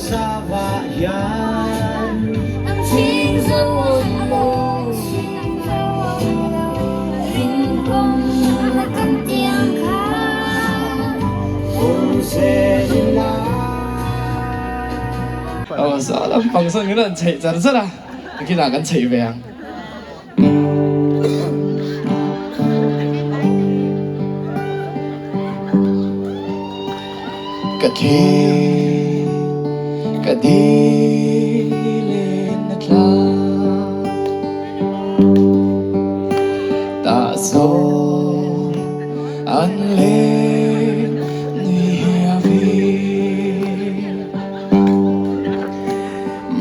Sava hian. Aw sa lampang sawn kan rawn chheih char char a, nakinah kan chheih ve ang. Ka thi ka dil in a tla Ta zawn an len ni vi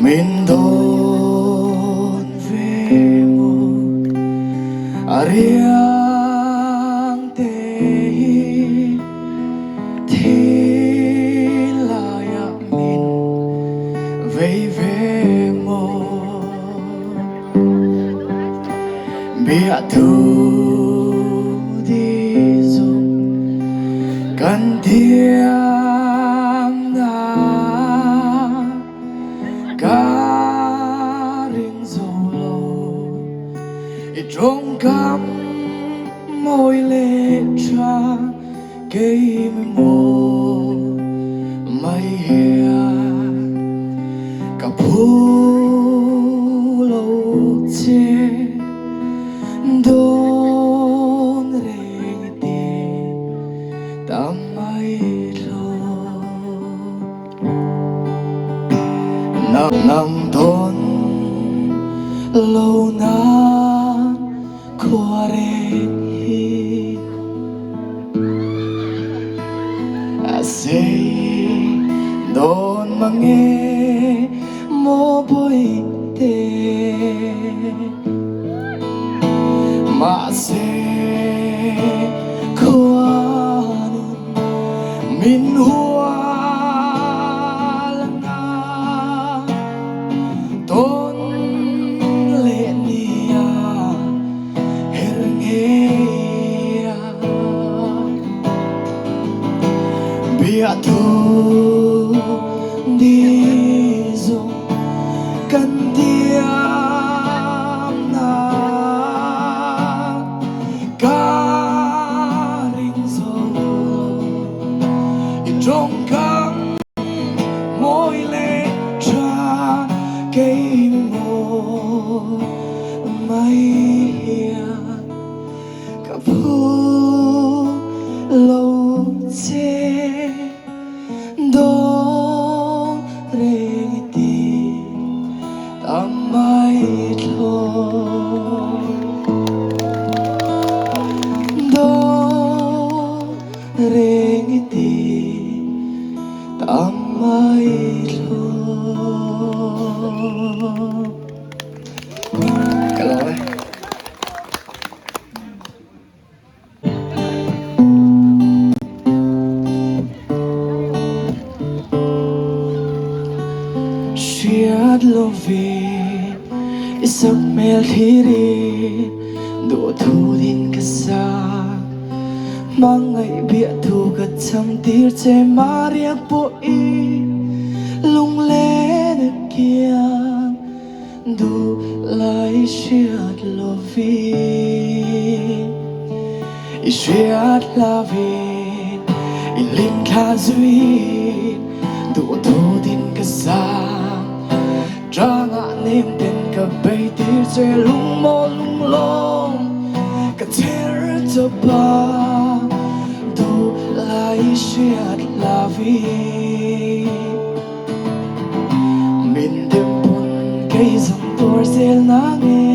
Min dawn ve maw a riang te hi Thinlaiah min vei ve maw Biahthu di zung kan thiam na Ka ring zo lo i tawngkam mawi leh tha Kei mi maw mai hian ka phu lo che dawn reng ti ta mai lo. Nang dawn lo nan khua reng hi a sei dawn mange maw bawihte mahse khuanun min hual anga tawn leh nia her ngei a biahthu di zung kan tiam na ka ring zo i tawngkam mawi leh tha kei maw mai hian ka phu lo che dawn reng i ti ta mai thlawn dawn reng i ti ta mai thlawn. Ka lawm e. Hriat lovin i sak hmel thlirin duhthu din ka sa Hmangaih biahthu ka cham tir che Maria pawhin lunglen a kiang Duh lai hriat lovin i hriat hlavin i hlim thla zuiin duh thawtin ka sang Ṭangah nem ten ka bei tir che lungmaw lunglawm ka cher chawp a duh lai hriat hlavin. Min dem pawn kei zawng tuar zel na nge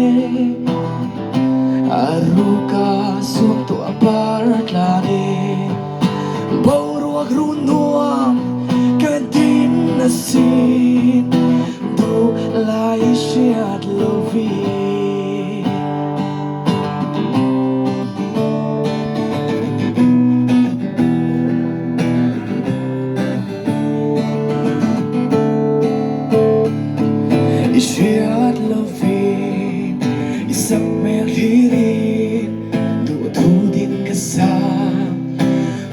A ruka suam tuah par tlan e Boruak run nuam ka din asin Duh lai hriat lovin. I hriat lovin i sak hmel hlirin duhthu din ka sa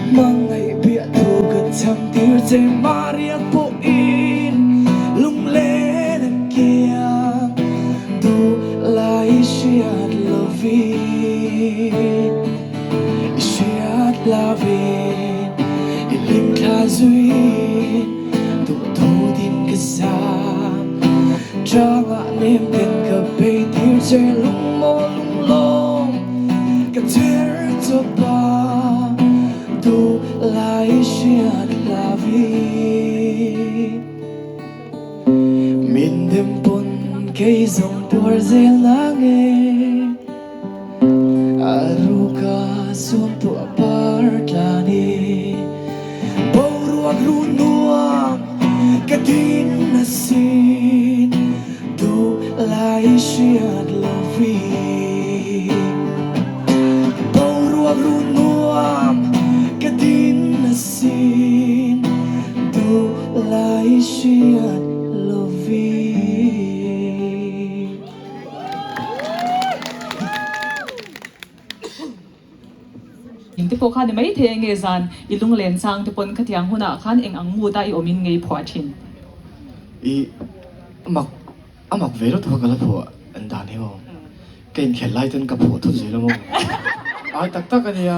Hmangaih biahthu ka cham tir che Maria pawhin. zui duh thu din ka sa Trangah nem ten ka bei tir che lungmaw lunglawm ka ther chawpa duh lai hriat hlavi Min dem pawn kei zawng tuar zel na nge A ruka sum tuah par tlan i boruak ru nuam ka din asin duh lai hriat lovi. Boruak ru nuam ka din asin duh lai hriat lovi. In te pawh kha ni maithei enge zan i lunglen chang te pawn khatiang hunah khan eng ang mood a i awmin ngei phuah thin. I mak a mak ve lutuk a ka la phuah an dan hi maw ka inkhelh lai ten ka phuah thut zel a maw ai tak tak a nia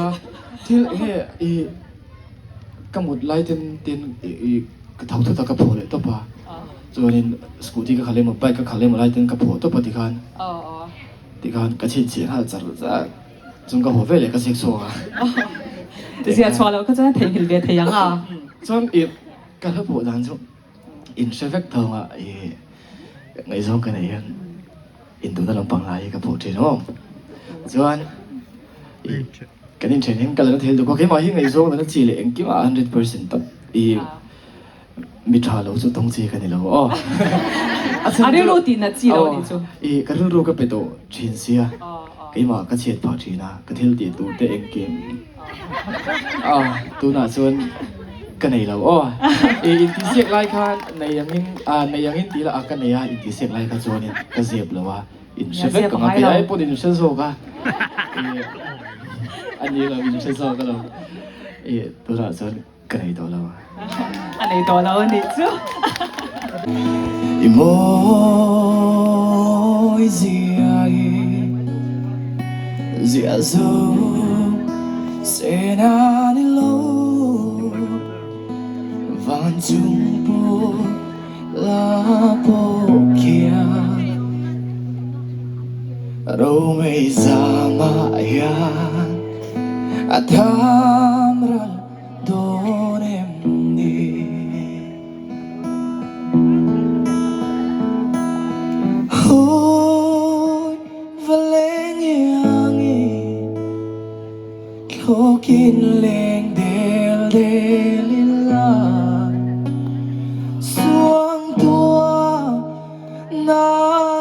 thil enge i ka mut lai ten tin i ka tho thut a ka phuah leh tawp a chuanin scooty ka khalh emaw bike ka khalh emaw lai ten ka phuah tawp a tikhan tikhan ka chhinchhiah nghal char char chung ka haw ve leh ka chhek chhuak a. Zia chhuah loh kha chuan a theihnghilh ve thei ang a. Chuan i ka hla phuah dan chu in hre vek thawng a i ngaihzawng ka neih hian induhna lampang lai hi ka phuah thin aw. Chuan i Kan inthen hian ka la na thei lutuk a, keimah hi ngaihzawng lana chi leh engkimah 100% tak i mi tha lo chu tawng chi ka ni lo aw. A rilru tih nat chi lo a nih chu. I ka rilru ka pe tawh thin sia, keimah ka chhiat phah thin a, ka thil tih tur te engkim a tunah chuan ka nei lo aw. I intihsiak lai khan nei angin nei angin tih lah a ka nei a, intihsiak lai kha chuanin ka zep lo a. In hre vek ang a, kei ai pawn in hre zawk a, a ni lo in hre zawk alawm, i tunah chuan ka nei tawh lo. A nei tawh lo a nih chu. I mawi zia hi zia zo se na ni lo van chung pawh La pawh khian romei zamah hian a tham ral dawn em ni? Hawi va leng iangin Thlawkin leng del del ila Suang tua na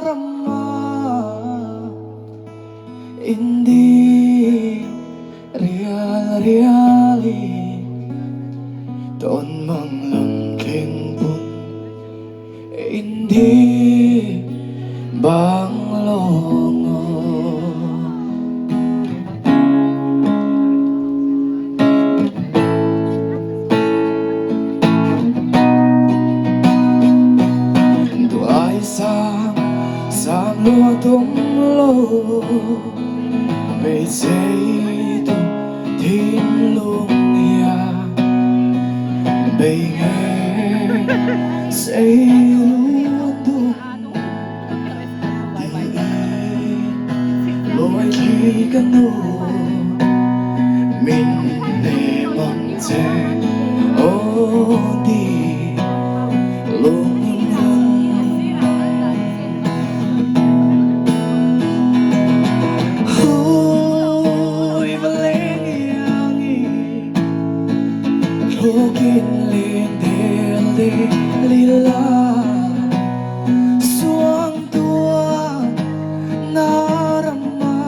rama Indi rial riali Tawn mang lam thleng pun Indi bang lawng aw. Duai sang sang lua tum lo Beisei tu thinlung hia Bei nge sei run dung Lôi khi ka nu Min hnem ang che Aw ti lung Hoi va leng iangi Thlawkin len del de lila Suang tua na rama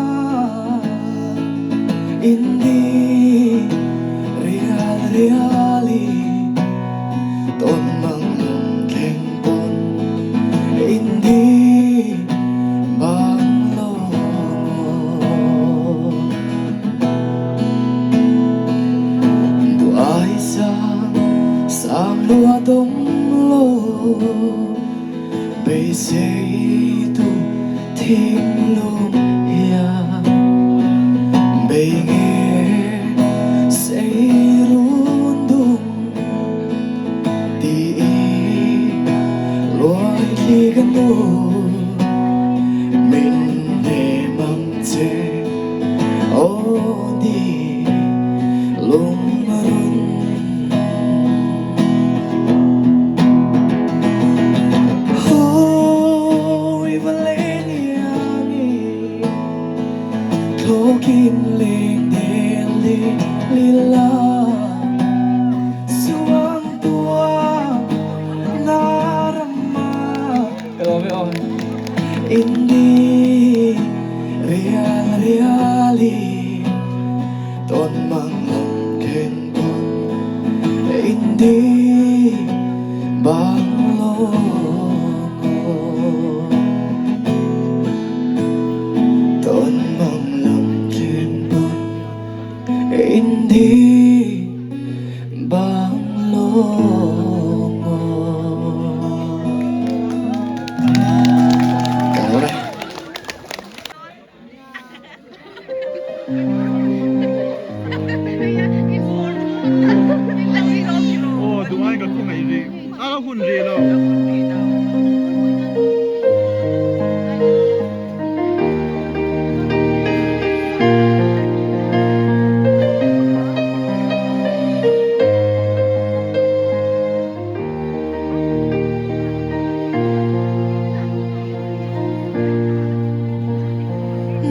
Indi rial riali Tawn mang lung thleng pawn Indi bang lawng aw Duai sang sang lua dawng lo Beisei tu thinlung hian Bei nge sei run dung. nu Min hnem ang che Aw ni lung a run Hawi va leng iang i Thlawkin leng del li lila Suang tua na rama Ka lawm e aw Indi rial riali Tawn mang lam khen tawn Indi bang lawng aw Tawn mang lam khen tawn Indi bang lawng aw Ka lawm e.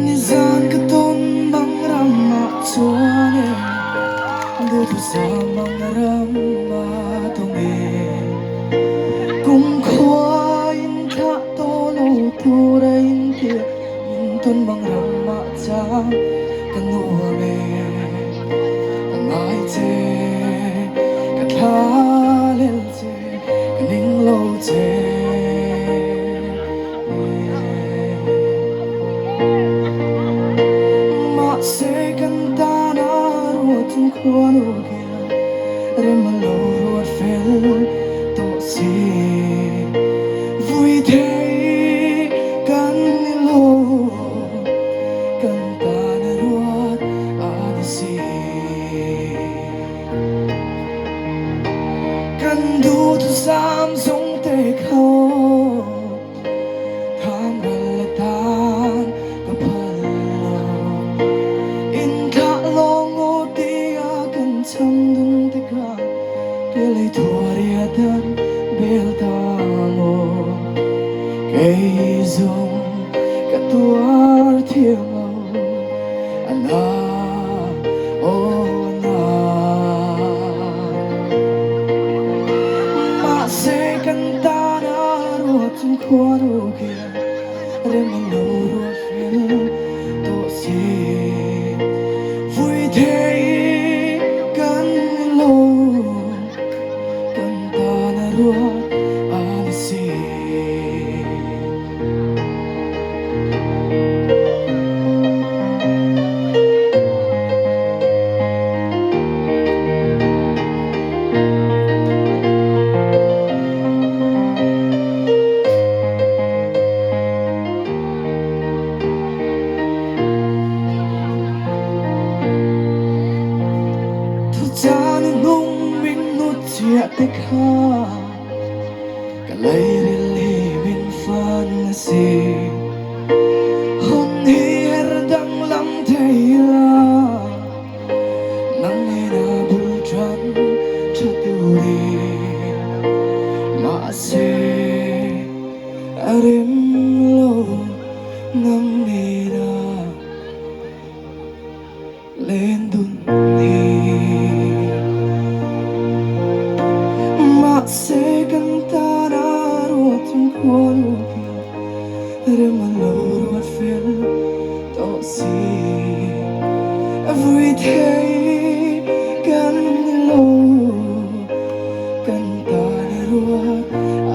Nizan ka tawn mang ram ah chuan e Duhthusam mang ram ah tawng e Kumkhua in thlah tawh lo tur a intia Min tawn mang ram ah chang ka nuam e Ka ngai che ka thla lel che ka ning lo che. Mahse kan tan a ruat chung khuan u kel rem a lo ruat fel tawh si. Vui thei kan ni lo kan tan a ruat a ni si. Kan duhthusam zawng te kha Tham ral a tan ka phal lo. Inthlah lawng aw tia kan cham dun tikah ke lei thuar i a dan bel ta maw? Kei zong ka tuar thiam lo, a na aw a na. Mahse kan tan a ruat chung khua nu khian rem a lo ruat fel tawh si. Vui thei kan ni lo, kan tan a ruat a ni si. Thuchan hnung min hnutchhiah te kha Ka leiril hi min fan a si. Hun hi her danglam thei la, nang nena bul tan tha turin. Mahse a rem lo nang nena. Len dun hi Mahse kan tan a ruat chung khuan u pian Rem a lo ruat fel tawh si A vui thei kan ni lo Kan tan a ruat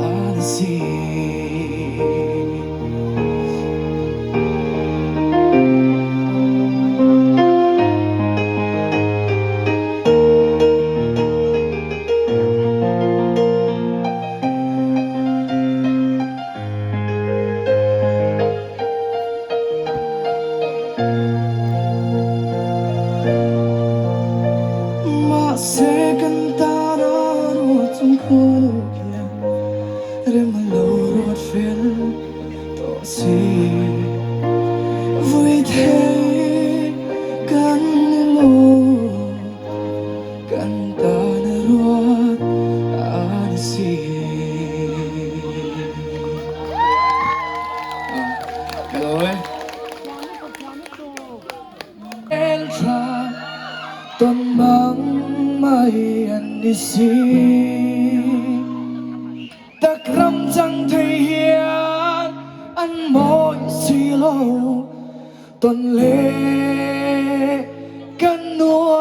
a ni si. ni si. Tak ram chang thei hian an mawi si lo tawn leh kan nuam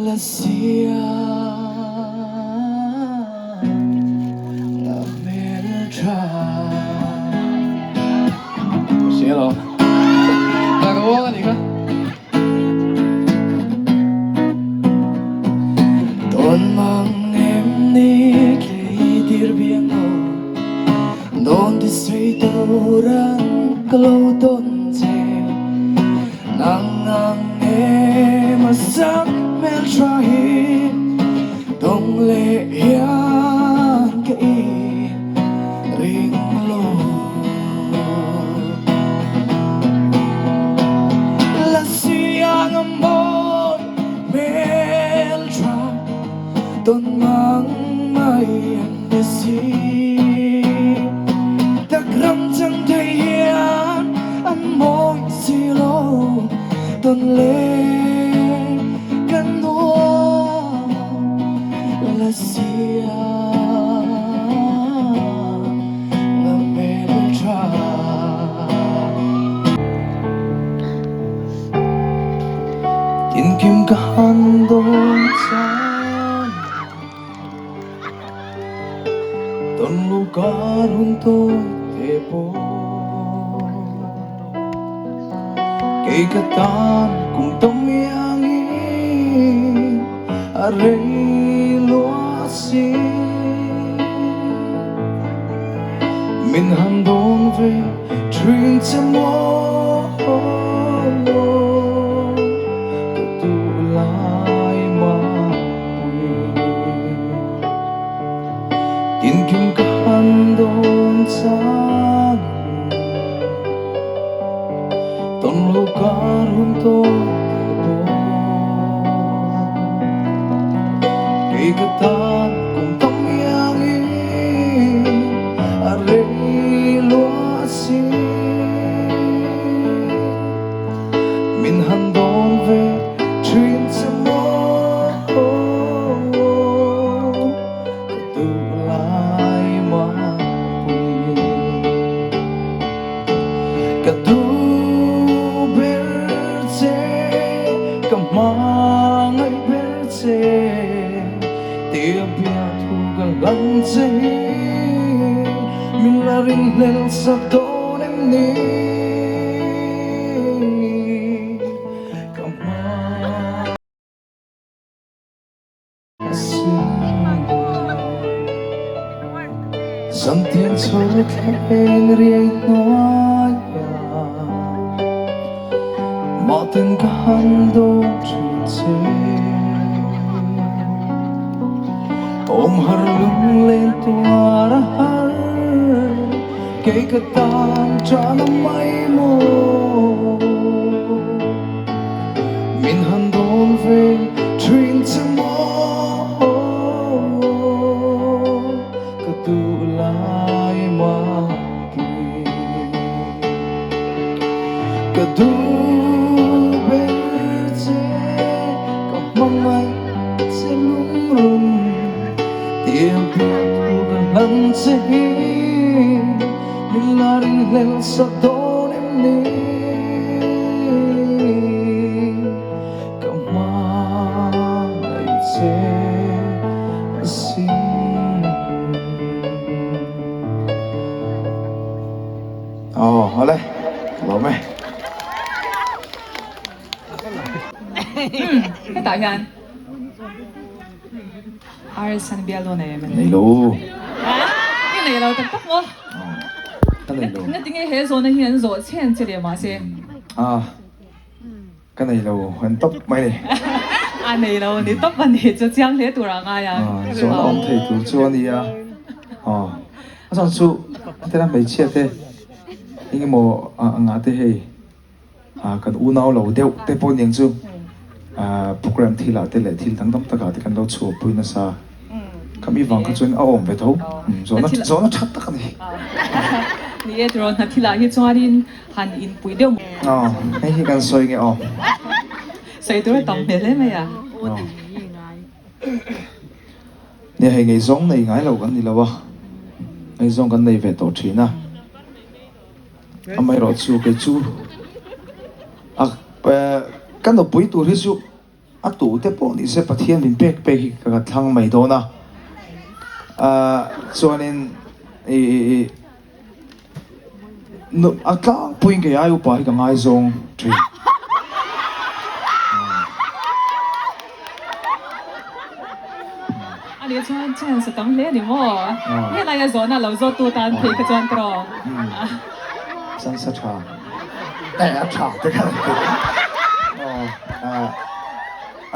la sia nga hmel tha. Hria lo. Ta ka uang a nih kha. Tawn mang em ni tlei tir biang lo Dawn ti sei turan ka lo tawn che Nang ang em a sak hmel tha hi Tawng leh hian ka i ring lo. La siang a mawi hmel tha tawn mang mai an ni si. Tak ram chang thei hian an mawi si lo tawn leh kan nuam la siang a hmel tha. Tinkim ka han dawn chang Tawn lo kar hun tawi te pawh Kei ka tan kum tam iangin a rei lua si. Min han dawn ve thin che maw Ka duh lai mapui Tinkim ka han dawn chang Tawn lo kar hun tawk te pawh Kei ka tan kum tam iangin a rei lua si. Min han dawn ve thin che maw Ka duh lai mapui. Ka duh ber che, ka hmangaih ber che, tia biathu ka hlan che hi min la ringhlel sak dawn em ni? Ka hmangaih. Zantiang chho thleng riai hnuaia Mahten ka han dawm thin che Awm har lunglen tuar a har Kei ka tan tan a mai maw Min han dawn ve thin che maw Ka duh lai mapui Ka duh ber che ka hmangaih che lungrun Tiang piah thu ka hlan che hi Min la ringhlel sak dawn em ni? Ka hmangaih che asin. Aw, awle, ka lawm e. Hetah hian. RS an bial dawn em? Nei lo. I nei lo tak tak maw? Ka nei lo. Nga tinge he zawhna hi an zawh chen che leh mahse? Ah, ka nei lo an tawp mai ni. A nei lo ni tawp a ni chu chiang hle tur ah ngai ang. Ah, zawhna awm thei tur chu a nia. Ah, a chhan chu hetiang hmeichhia te engemaw angah te hei. Kan unau lo deuh te pawh niang chu program thil ah te leh thil dang dang tak ah te kan lo chhuahpui nasa. Khami vang kha chuan a awm ve tho. Zawhna zawhna that tak a ni. Ni e tiraw hna thil ah hi chuanin han inpui deuh. Aw hei hi kan sawi nge aw. Sawi tur a tam hmel hle mai a. Nia hei ngaihzawng nei ngai lo kan ni lo a, ngaihzawng kan nei ve tawh thin a. Amaherawhchu kei chu a ka nupui tur hi chu a tu te pawh ni se Pathian min pek pek hi ka thlang mai dawn a. Chuanin ih a tlangpuiin kei ai upa hi ka ngaizawng thin. A nih chuan chance a tam hle a ni maw? Helai a zawhna lo zawt tu tan phei kha chuan ka rawh. Chance a tha. Eh a tha te kha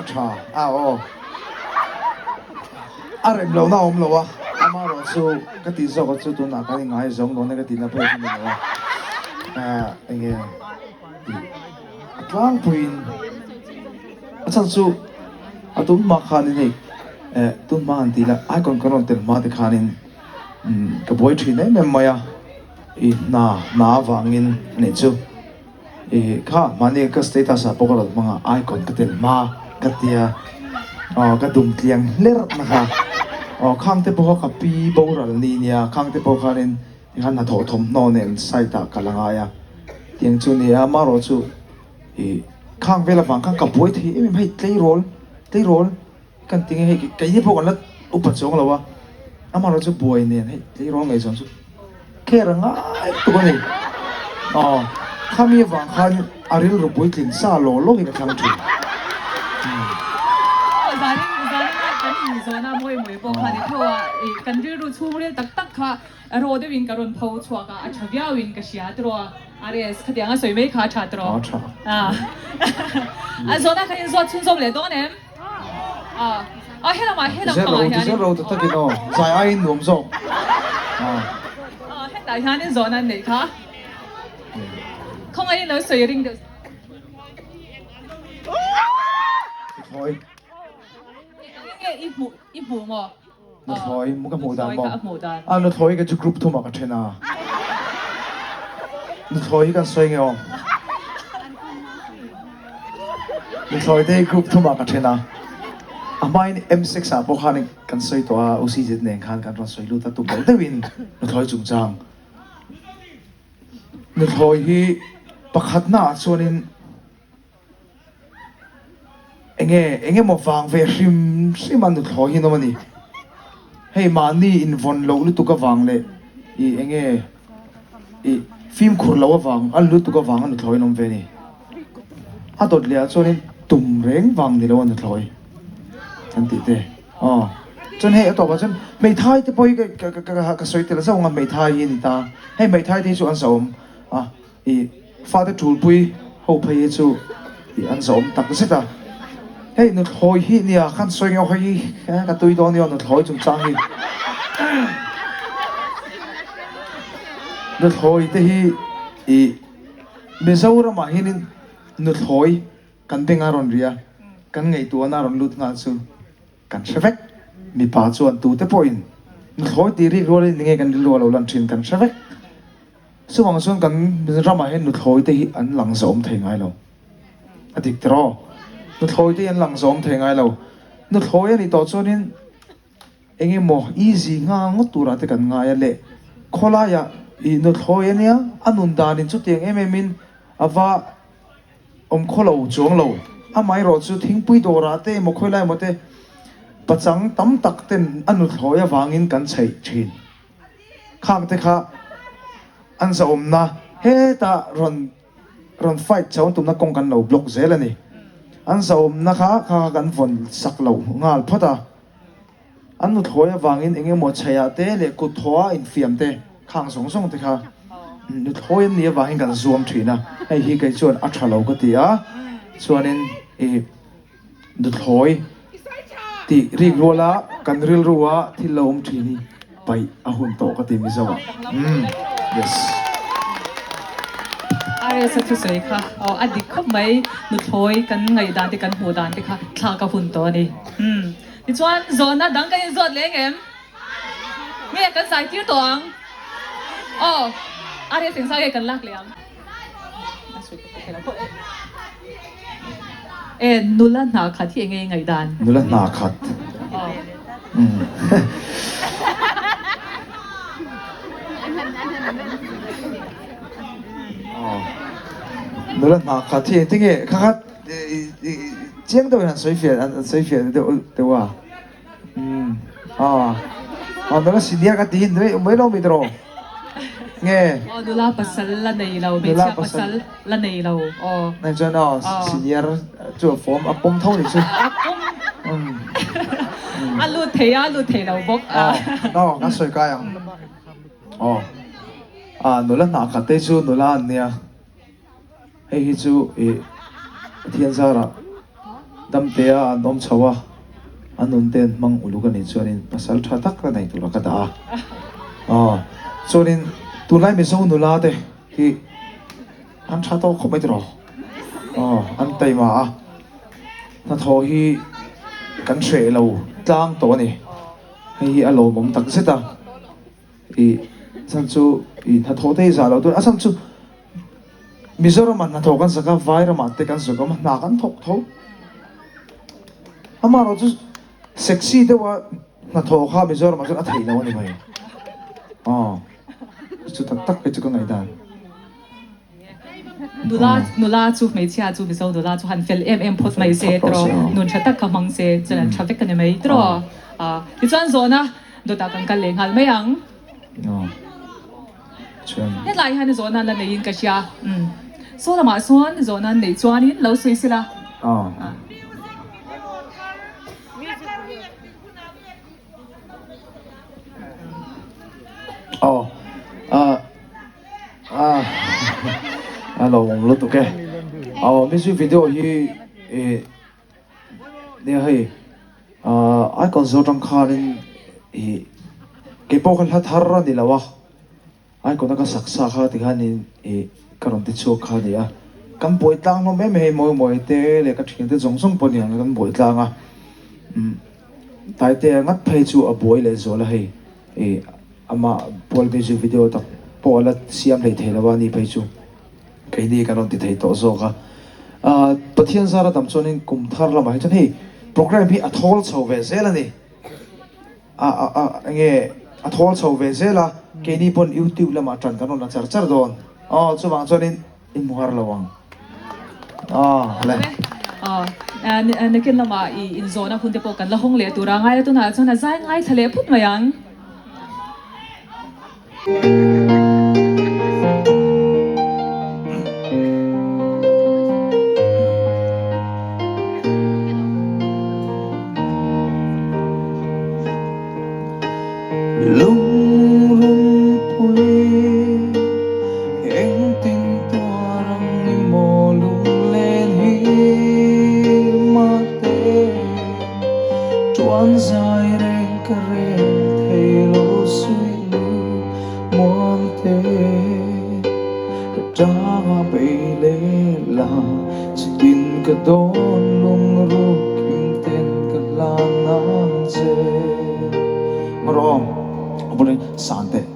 a tha a aw. A rem lohna a awm lo a, amaherawh chu ka tih zawk a chu tunah kan ingaizawng dawn e ka tihna phei chu ni lo a, enge tih a tlangpuiin a chhan chu a tun hma khanin hei eh tun hma han tih la icon kan rawn tel hma te khanin ka buai thin em em mai a, i hna hna avangin a nih chu. Ih kha mahni ka status ah pawh ka rawn hmang a icon ka tel hma ka tia aw ka dum tliang hlerh na kha aw khang te pawh kha ka pi boral ni nia khang te pawh khanin tikhan hnathawh thawmhnaw nen site ah ka la ngai a tiang chu nia amaherawh chu ih khang vel avang khan ka buai thei em em hei tleirawl tleirawl kan ti nge hei keini pawh kan la upa chuang lo a amaherawh chu buai nen hei tleirawl ngaihzawn chu. Kher a ngai tuk a ni. Aw, khami avang khan a rilru puitlin sa law lawkin a thlang thin. Aw, zanin zanin a kan inzawn a mawi mawi pawh khan i tho a, i kan rilru chhungril tak tak kha raw deuhin ka rawn pho chhuak a, a tha viauin ka hria tiraw a, RS khatiang a sawi mai kha a tha tiraw? Aw, a tha. A zawhna khan inzawt chhunzawm leh dawn em? A helamah helam Zero pangah ti hianin zero ta takin aw zai aiin nuam zawk. A hetah hianin zawhna an neih kha. Khawngaihin lo sawi ring deuh. Nuthlawi. Enge i hmuh i hmuh maw? Nuthlawi ka hmuh dan maw? Nuthlawi ka hmuh dan. A nuthlawi ka chu group thumah ka then a. Nuthlawi hi kan sawi nge aw? Nuthlawi te hi group thumah ka then a. A hmain M6 ah pawh khan kan sawi tawh a, UCZ nen khan kan rawn sawi lut a, tum loh deuhin nuthlawi chungchang. Nuthlawi hi pakhatna ah chuanin Enge eng emaw vang ve hrim hrim a nuthlawi hi an awm a ni. Hei mahni invawn loh lutuk avang leh ih enge ih fimkhur loh avang a lutuk avang a nuthlawi an awm ve a ni. A dawt leh ah chuanin tum reng vang ni lo a nuthlawi an tih te. Aw chuan hei a tawpah chuan hmeithai te pawh hi ka ka ka ka sawi tel zauh ang a hmeithai hi a ni ta. Hei hmeithai te hi chu an zahawm a. I fate tulpui ho phei hi chu i an zawm tak zet a. Hei nuthlawi hi nia khan sawi ngeuh hei hi ka tui dawn nia nuthlawi chungchang hi. Nuthlawi te hi i Mizoramah hianin nuthlawi kan beng a rawn ri a, kan ngaihtuahna a rawn lut nghal chu kan hre vek. Mipa chuan tute pawhin nuthlawi tih rik rualin ni nge kan rilru a lo lan thin kan hre vek. Chuvang chuan kan ramah hian nuthlawi te hi an lang zawm thei ngai lo. A dik tiraw? Nuthlawi te hi an lang zawm thei ngai lo. Nuthlawi a nih tawh chuanin eng emaw easy nghal ngawt turah te kan ngai a le. Khawlaiah ih nuthlawi a nia, a nun danin chutiang em emin a va awm khaw lo chuang lo. Amaherawh chu thingpui dawrah te emaw khawilai emaw te pachang tam tak ten a nuthlawi avangin kan chheih thin. Khang te kha an zahawmna hetah rawn rawn fight chho an tumna kawng kan lo block zel a ni. An zahawmna kha kha kha kan vawn sak lo nghal phawt a. An nuthlawi avangin eng emaw chheiah te leh kut thawha infiam te khang zawng zawng te kha nuthlawi an nih avangin kan zuam thin a. Hei hi kei chuan a tha lo ka ti a. Chuanin ih. Nuthlawi tih rik ruala kan rilrua thil lo awm thin hi paih a hun tawh ka ti Mizo ah. Umm yes. RS a thusawi kha aw a dik khawp mai nuthlawi kan ngaihdan te kan hmuh dan te kha thlak a hun tawh a ni. Umm tichuan zawhna dang kan inzawt leh engem? Nge kan zai tir tawh ang? Aw RS engzah nge kan lak leh ang? E nula hna khat hi enge i ngaihdan? Nula hna khat. Nula hnah khat hi engtin nge kha khat chiang deuhin an sawi fiah an sawi fiah deuh deuh a umm aw nula senior ka ti hi ni mai lo mi tawh nge aw nula pasal la nei lo hmeichhia pasal la nei lo aw nang chuan aw senior chu a form a pawm tho ni chu a pawm a lut thei a lut thei lo bawk a aw kan sawi kai ang aw a nula hnah khat te chu nula an nia hei hi chu ih Pathian zarah damtea an awm chho a an nun te an hmang uluk a nih chuanin pasal tha tak la nei tura ka dah a aw chuanin tunlai Mizo nula te hi an tha tawk khawp mai tiraw aw an taima a hnathawh hi kan hreh lo tlang tawh a ni hei hi a lawmawm tak zet a ih chhan chu ih hnathawh te hi zah loh tur a chhan chu Mizoram ah hnathawh kan zak a Vairam ah te kan zak awm a hna kan thawk tho amaherawh chu sexy deuh a hnathawh kha Mizoram ah chuan a theih loh a ni mai aw chu tak tak hi chu ka ngaihdan. Nula nula chu hmeichhia chu Mizo nula chu han fel em em phawt mai se tiraw nun tha tak kha hmang se chuan an tha vek a ni mai tiraw tichuan zawhna dawtah kan kal leh nghal mai ang. Hetlai hian zawhna an la neiin ka hria saw lamah sawn zawhna an neih chuanin lo sawi sela. Aw ah ah a lo awm lutuk e aw music video hi ih nia hei ah icon zawt ang khanin ih keipawh kha hla thar a ni lo a icon a ka sak sa kha tikhanin ih ka rawn ti chhuak kha a ni a kan buai tlang hlawm em hei mawi mawi te leh ka thiante zawng zawng pawh ni ang kan buai tlang a umm Taitea ngat phei chu a buai leh zual a hei ih amah pual music video tak pawh a la siam hlei thei lo a ni phei chu keini kan rawn ti thei tawh zawk a ah Pathian zar a dam chuanin kum thar lamah hi chuan hei programme hi a thawl chho ve zel a ni a a a enge a thawl chho ve zel a keini pawn youtube lamah tan kan rawn la char char dawn aw chuvang chuanin I hmu har lo ang. Aw le. Aw nakin lamah i inzawhna hun te pawh kan la hawng leh tur a ngai a tunah chuan a zai ngaithla leh phut mai ang. Lungrunpui engtin tuar ang ni maw lunglen hi mahte Tuan zai reng ka rel thei lo suih lu muangte Ka tanga bei leh la chitin ka dawn lungruk kim ten ka hlan ang che. Marawng a bul in san teh.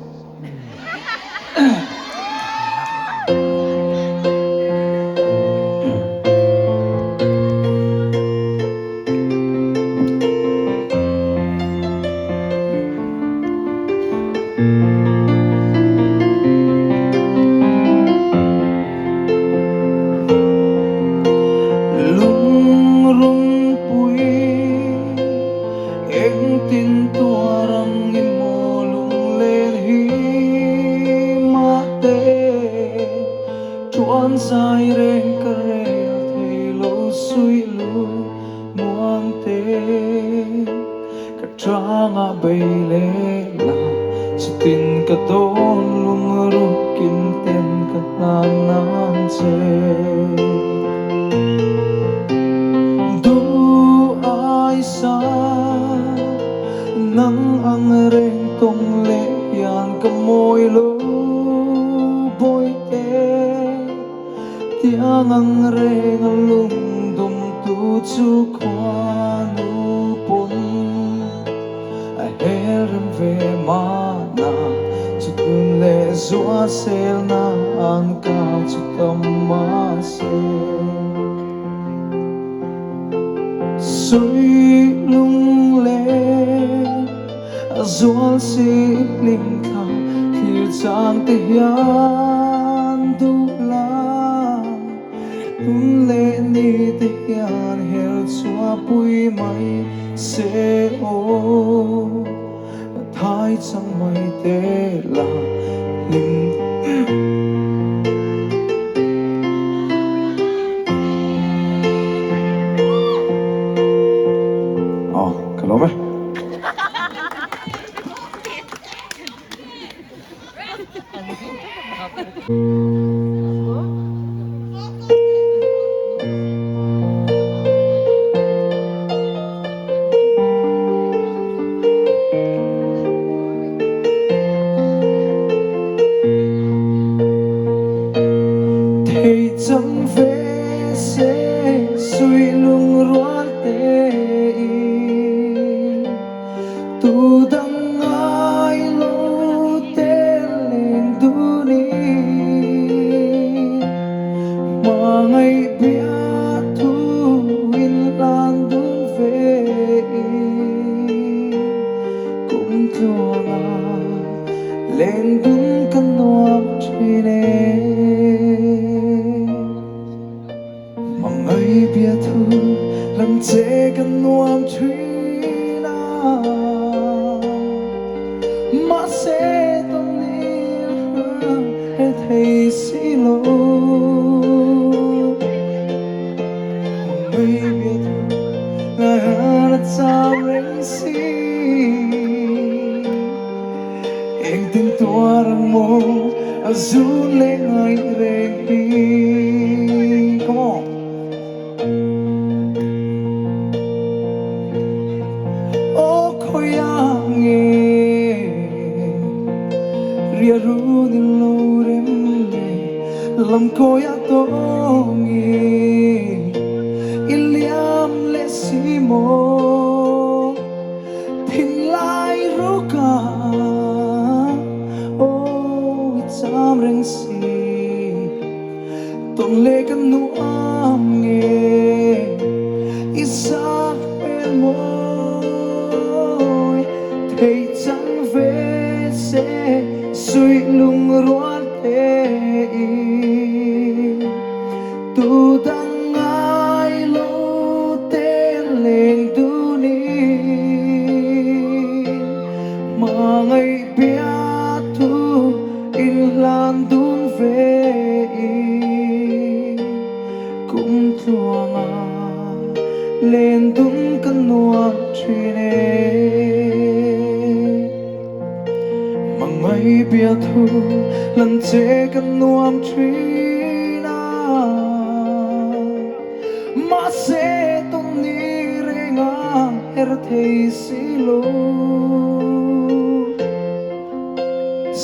Lungrunpui Engtin tuar ang i maw lunglen hi mahte Tuan zai reng ka rel thei lo suih lu muangte Ka tangah bei leh la chutin ka dawn lungruk in ten ka hlan nan che. Duh ai sa nang ang reng tawng leh hian ka mawi lo bawihte Tiang ang reng a lungdum tu chu khuanu pawn a hel rem ve mahna chutun leh zua selna an kau chu tam mahse Suih lung leh. zual si hlim thla thlir chang te hian duh la Tun leh ni te hian her chhuah pui mai se aw Thai chang mai te la hlim Aw ka lawm e. Thei chang ve se sui lungrual tein. Tu dang ngai lo te leng dun i Hmangaih biathu in hlan dun ve i Kum tluanga leng dun ka nuam thin e. Hmangaih biathu lam che kan nuam thin a, mahse tawn ni hrang he thei si lo. Hmangaih biathu ngai a chau reng si, engtin tuar ang maw a zun leh ngai reng hi. Come on. Aw khawiah nge ria run in lo rem le lam kawiah tawng i liam leh si maw. Thinlai ruka aw i cham reng si Tawn leh kan nuam nge i sak hmel mawi Theih chang ve se suih lungrual tein Tu dang ngai lo te leng dun in Hmangaih biathu in hlan dun ve in Kum tluanga len dun ka nuam thin e. Hmangaih biathu lan che kan nuam thin a, mahse tawn ni renga her thei si lo.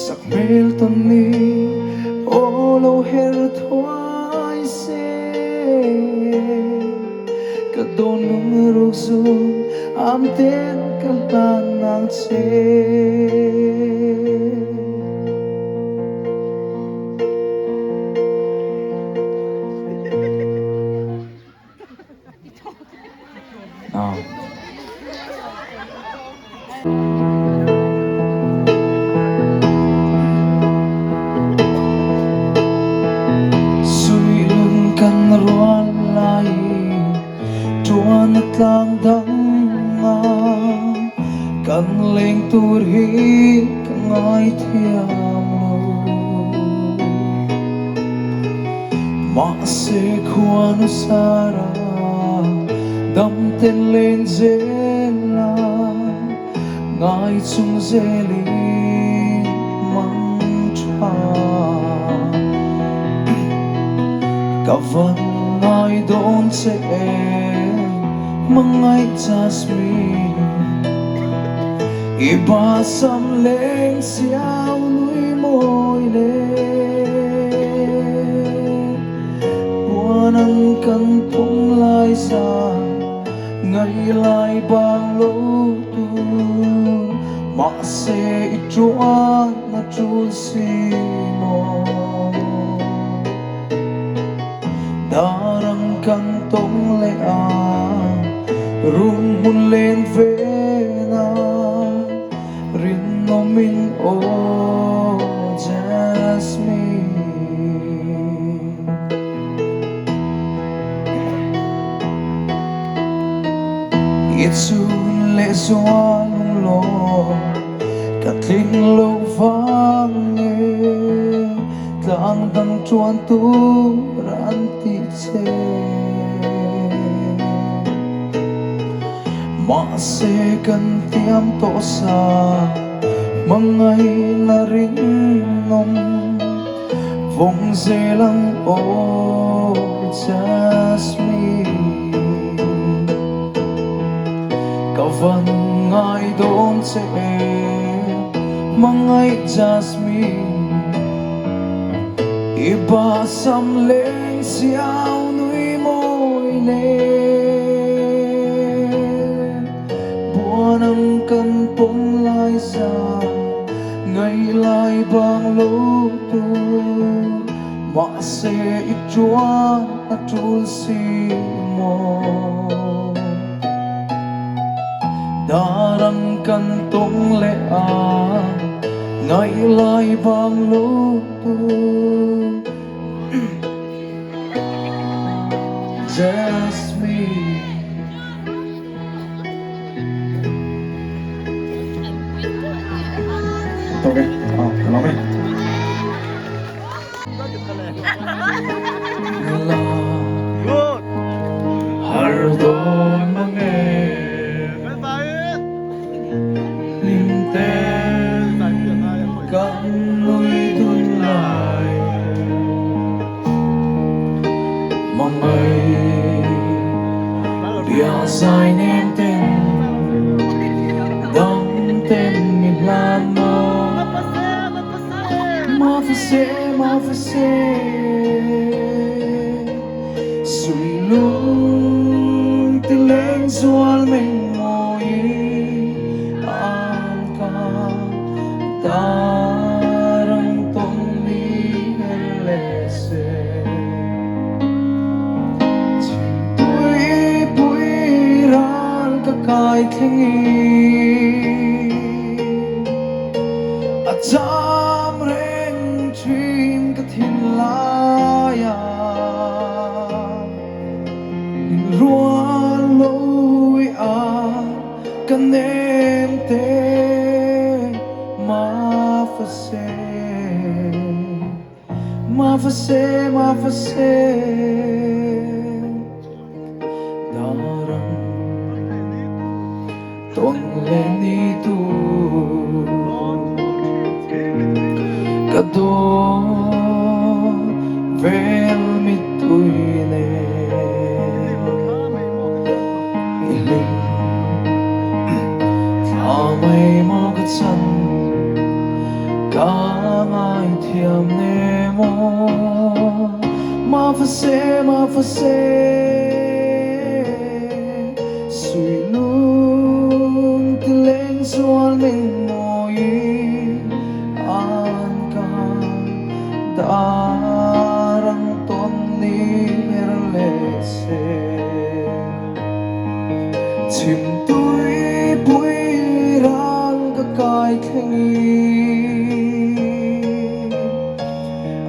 Sak hmel tawn ni aw lo her thuai se, ka dawn lung ruk zun am ten ka hlan nang che. Suihlung kan rual lai Tuan a tlang dang a Kan leng tur hi ka ngaithiam lo Mahse khuanu sara dam ten len zel a Ngai chung zelin mang tha. Ka van ngai dawn che em hmangaih Jasmine I ba sam leng siau nui mawi le Puan ang kan pawm lai za Ngai lai bang lo tur Mahse i tuan a tul si maw Dar ang kan tawng leh a Run hmun len ve na. Ka tling lo vang nge tlang dang chuan tur an tih che. Mahse kan tiam tawh sa hmangaihna rinawm vawng zel ang aw Jasmine. Ka van ngai dawn che em hmangaih Jasmine. I ba sam leng siau nui mawi nen. Buan ang kan pawm lai za ngaih lai bang lo tur. Mahse i tuan a tul si maw? Dar ang kan tawng leh a, ngaih lai vang lo tur. Jasmine. Tawk e, ka lawm e. Har dawn mang e Hlim ten kan nui dun lai Mangai bia zai nem ten Dam ten mi hlan maw Mafase, mafase Sui lung ti leng zual meng mawi An ka tarang tawng ni her le se Chhim tui pui ral ka kai thleng i A cham reng thin ka thinlai a Min rual lo i a ka nem te Mafase Mafase mafase Darang Tawn le ni tu ka dawn vel mittui nen i hlim thla mai maw ka chan ka ngaithiam ne maw Mafase mafase. Sui lung ti leng zual meng mawi an ka darang tawn ni her le se. Chim tui pui ral ka kai thleng i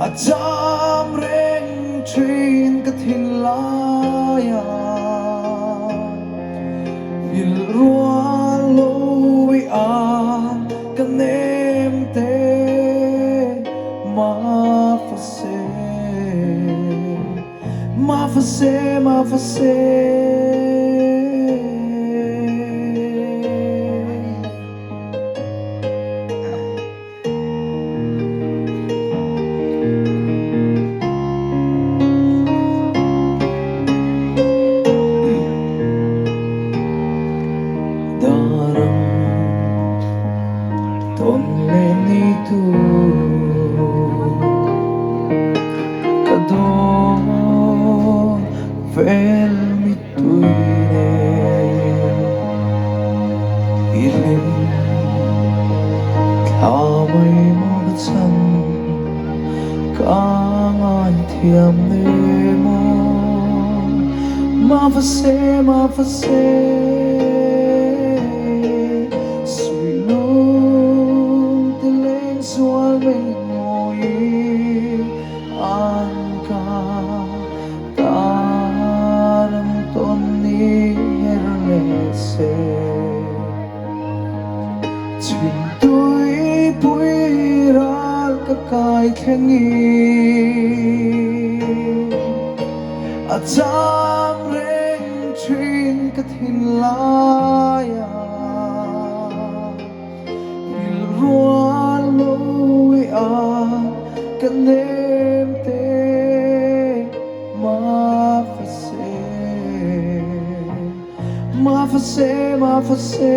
a cham reng thin ka thinlai ah Hil rual lowi ang ka nem te Mafase Mafase mafase. Darang tawn le ni tu ka dawn vel mittui nen i hlim Thla mai maw ka chan ka ngaithiam ne maw Mafase mafase Sui lung ti leng zual meng mawi an ka tarang tawn ni her le se. Chhim tui kai thlengin a cham reng thin ka thinlai ah. Rilrual mawi a ka nem te mafase mafase mafase.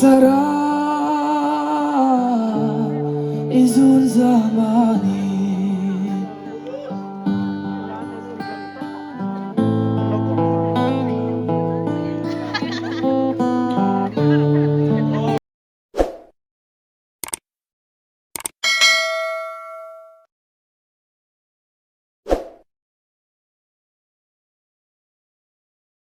Sarah.